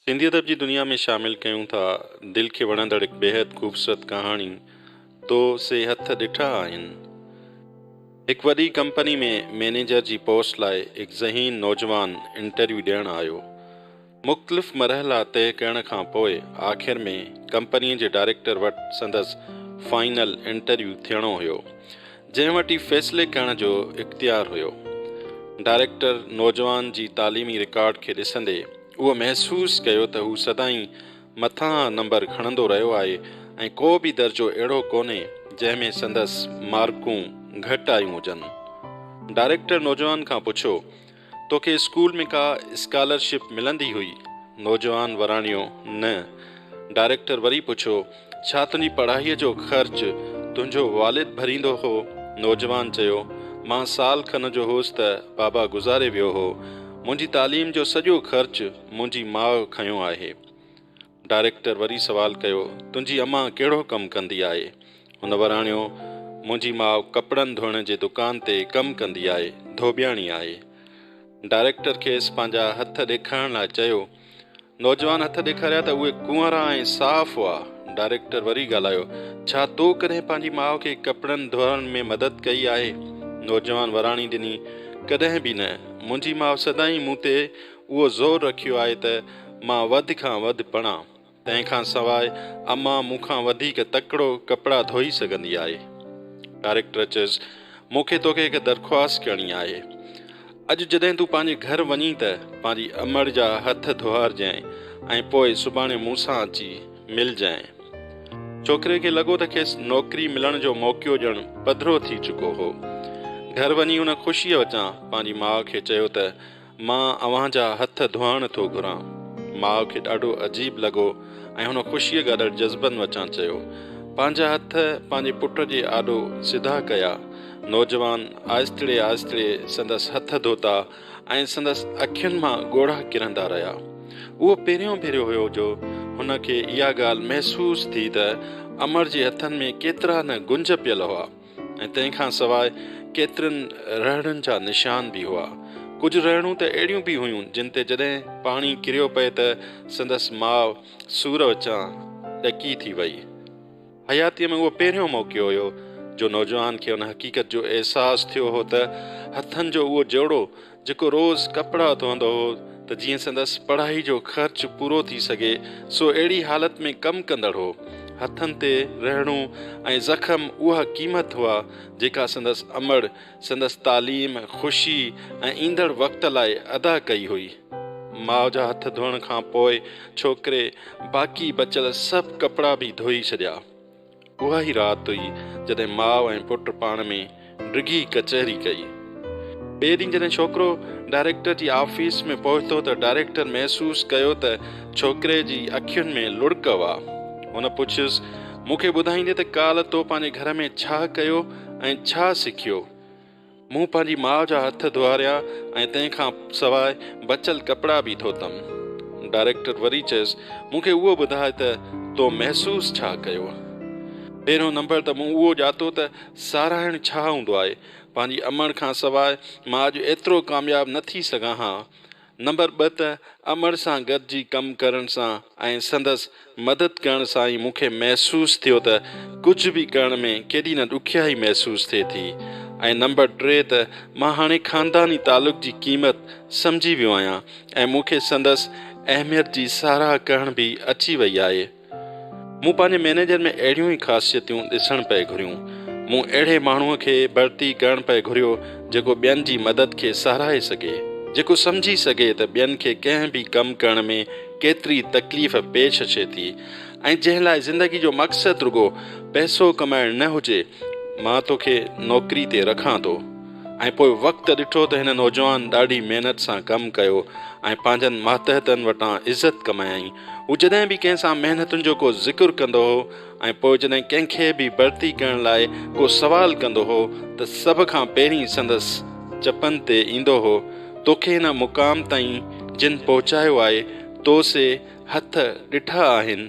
سنڌي ادب جي دنيا ۾ شامل ڪيون ٿا دل کي وڻندڙ هڪ بيحد خوبصورت ڪهاڻي تو سي هٿ ڏٺا آهن. هڪ وڏي ڪمپني ۾ مئنيجر جي پوسٽ لاء هڪ ذهين نوجوان انٽرويو ڏيڻ آيو. مختلف مرحلا طئي ڪرڻ کان پوء آخر ۾ ڪمپني جي ڊائريڪٽر وٽ سندس فائنل انٽرويو ٿيڻو هيو. جنهن وٽ ئي فيصلي ڪرڻ جو اختيار هيو. ڊائريڪٽر نوجوان جي تعليمي رڪارڊ کي ڏسندي اهو محسوس ڪيو ته هو سدائين مٿانهان نمبر کڻندو رهيو آهي ۽ ڪو به درجو اهڙو ڪونهي جنهن ۾ سندس مارڪون گهٽ آيون هجن. ڊائريڪٽر نوجوان کان پڇيو، توکي اسڪول ۾ ڪا اسڪالرشپ ملندي هئي؟ نوجوان وراڻيو، نه. ڊائريڪٽر وري پڇيو، ڇا تنهنجي پڙهائيء جو خرچ تنهنجو والد ڀريندو هو؟ نوجوان چيو، مان سال کن جو هوس ته بابا گذاري ويو هو. منهنجي تعليم جو سڄو خرچ منهنجي ماء کنيو آهي. ڊائريڪٽر وري سوال ڪيو، تنهنجي امان ڪهڙو ڪم ڪندي آهي؟ هن وراڻيو، منهنجي ماء ڪپڙن ڌوئڻ جي دڪان تي ڪم ڪندي آهي، ڌوٻياڻي آهي. ڊائريڪٽر کيس پنهنجا هٿ ڏيکارڻ لاء چيو. نوجوان هٿ ڏيکاريا ته اهي ڪنوارا ۽ صاف هئا. ڊائريڪٽر وري ڳالهايو، ڇا تو ڪڏهن پنهنجي ماء کي ڪپڙن ڌوئڻ ۾ مدد ڪئي آهي؟ نوجوان وراڻي ڏني، ڪڏهن به نه. منهنجي ماء سدائين مون تي اهو زور رکيو آهي ته مان وڌ کان وڌ پڙهان. تنهن کان سواء امان مون کان وڌيڪ تڪڙو ڪپڙا ڌوئي سگهندي آهي. ڊائريڪٽر چيس، مون کي توکي هڪ درخواست ڪرڻي آهي. اڄ جڏهن تون پنهنجي گهر وڃين ته پنهنجي امڙ جا هٿ ڌوئارجانء ۽ پوء سڀاڻي مون سان اچي ملجانء. ڇوڪري کي لڳو ته کيس نوڪري ملڻ جو موقعو ڄڻ پڌرو ٿي چڪو هو. گهر وڃي هن خوشيء وچان پنهنجي ماء کي چيو ته مان اوهان جا هٿ ڌوئڻ ٿو گهران. ماء کي ڏاڍو عجيب لڳو ۽ هن خوشيء گاڏڙ جذبن وچان چيو. پنهنجا هٿ پنهنجي پٽ جي آڏو سڌا ڪيا. نوجوان آهستڙي آهستڙي سندس هٿ ڌوتا ۽ سندس اکين مان ڳوڙها ڪرندا رهيا. اهو پهريون ڀيرو هيو جو هن کي اها ڳالهه محسوس ٿي ته امڙ جي هٿن ۾ ڪيترا نه گهنج پيل هئا. ۽ تنهن کان سواء ڪيترن رهڙن جا نشان به هئا. ڪجهه رهڙون ته اهڙيون به هيون جن تي جڏهن پاڻي ڪريو پئي ته سندس ماء سور وچان ڏڪي ٿي وئي. حياتيء ۾ اهو پهريون موقعو هيو جو نوجوان کي ان حقيقت جو احساس ٿيو هو ته هٿن جو اهو جوڙو جيڪو روز ڪپڙا ڌوئندو هو ته جيئن سندس پڙهائي جو خرچ پورو ٿي سگهي، سو اهڙي حالت ۾ ڪم ڪندڙ هو. هٿن تي رهڙون ۽ زخم اها قيمت هئا، جيڪا سندس امڙ سندس تعليم، خوشي ۽ ايندڙ وقت لاء ادا ڪئي هئي. ماء جا هٿ ڌوئڻ کان پوء ڇوڪري باقي بچيل سڀ ڪپڙا به ڌوئي ڇڏيا. اها ئي رات هئي جڏهن ماء ۽ پٽ پاڻ ۾ ڊگهي ڪچهري ڪئي. ٻئي ڏينهن جڏهن ڇوڪرو ڊائريڪٽر جي آفيس ۾ پهتو ته ڊائريڪٽر محسوس ڪيو ته ڇوڪري جي اکين ۾ لڙڪ هئا. هن پڇيس، مون کي ٻڌائيندين ته ڪالهه تو پنهنجي گهر ۾ ڇا ڪيو ۽ ڇا سکيو؟ مون پنهنجي ماء جا هٿ ڌوئاريا ۽ تنهن کان سواء بچيل ڪپڙا به ڌوتم. ڊائريڪٽر وري چيس، مون کي اهو ٻڌاء ته تو محسوس ڇا ڪيو؟ پهريون نمبر ته مون اهو ڄاتو ته ساراهڻ ڇا هوندو آهي. پنهنجي امڙ کان سواء مان اڄ ايترو ڪامياب نه ٿي سگهان ها. نمبر ٻه ته امڙ سان گڏجي ڪم ڪرڻ سان ۽ سندس مدد ڪرڻ سان ئي مون کي محسوس ٿيو ته ڪجهه به ڪرڻ ۾ ڪيڏي نه ڏکيائي محسوس ٿئي ٿي ۽ نمبر ٽي ته مان هاڻي خانداني تعلق جي قيمت سمجهي ويو آهيان ۽ مون کي سندس اهميت جي ساراهه ڪرڻ به اچي وئي آهي. مون پنهنجي مئنيجر ۾ اهڙيون ئي خاصيتون ڏسڻ پئي گهريون. مون اهڙي ماڻهوء کي ڀرتي ڪرڻ پئي گهريو، جيڪو ٻين جي مدد کي ساراهي سگهي، جيڪو سمجهي سگهي ته ٻين کي ڪنهن به ڪم ڪرڻ ۾ ڪيتري تڪليف پيش اچي ٿي ۽ جنهن لاء زندگي جو مقصد رڳو پئسو ڪمائڻ نه هجي. مان توکي نوڪري تي رکان ٿو. ۽ پوء وقت ڏٺو ته هن نوجوان ڏاڍي محنت سان ڪم ڪيو ۽ پنهنجن ماتحتن وٽان عزت ڪمايائين. هو جڏهن به ڪنهن سان محنتن جو ڪو ذڪر ڪندو هو ۽ پوء جڏهن ڪنهن کي به ڀرتي ڪرڻ لاء ڪو سوال ڪندو هو ته سڀ کان پهرين سندس چپن تي ايندو هو، توکي هن مقام تائين جن پهچايو آهي، تو سي هٿ ڏٺا آهن.